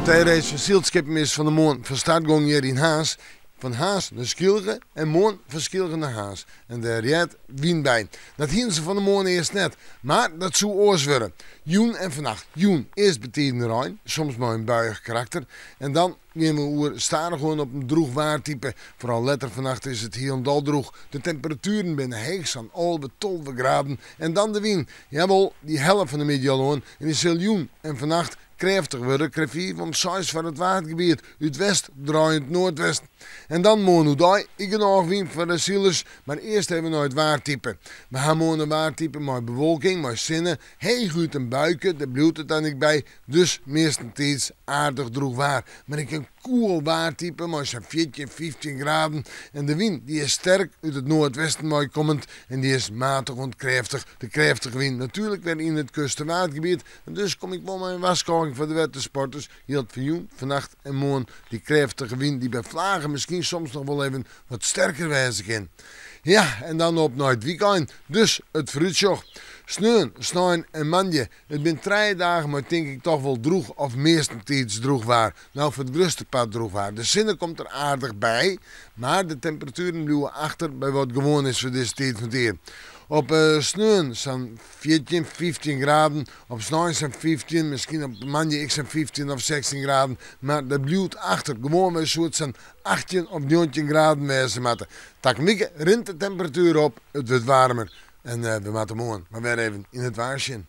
AT-race foar sylskippen is fan 'e moarn fan start gong hjir yn Harns. Fan Harns nei Skylge en moarn fan Skylge nei Harns. En dêr heart wyn by. Dat hiene se fan 'e moarn earst net, mar dat soe oars wurde. Jûn en fannacht. Jûn earst betiden rein, soms mei in buiïch karakter. En dan gean we oer stadichoan op in drûch waartype. Foaral letter fannacht is it hielendal drûch. De temperatueren binne heech, sa'n 11, 12 graden. En dan de wyn. Jawol, dy helle fan 'e middei al oan en dy sil jûn en fannacht krêftich wurde, krêft 5 oant 6 foar it Waadgebiet, út west draaiend noardwest. En dan moarn oerdei ek genôch wyn foar de silers, mar earst even nei it waartype. We ha moarn in waartype mei bewolking, mei sinne, heechút in buike, dêr bliuwt it dan ek by, dus meastentiids aardich drûch waar. Mar ek in koel waartype mei sa'n 14, 15 graden en de wyn dy is sterk út it noardwesten wei kommend en dy is matich oant krêftich. De krêftige wyn natuerlik wer yn it kust- en Waadgebiet en dus kom ik wol mei in warskôging foar de wettersporters, jildt foar jûn, fannacht en moarn dy krêftige wyn dy't by flagen miskien soms noch wol even wat sterker wêze kin. Ja, en dan op nei it wykein, dus it foarútsjoch. Sneon, snein en moandei It binne trije dagen mei tink ik toch wol drûch of meastentiids drûch waar. No foar it grutste part drûch waar. De sinne komt der aardich by, mar de temperatueren bliuwe achter by wat gewoan is foar dizze tiid fan it jier. Op sneon sa'n 14, 15 graden, op snein sa'n 15, miskien op moandei ek sa'n 15 of 16 graden, mar dat bliuwt achter. Gewoanwei soe it sa'n 18 of 19 graden wêze moatte. Takom wike rint de temperatuer op, it wurdt waarmer en we moatte moarn mar wer even yn it waar sjen.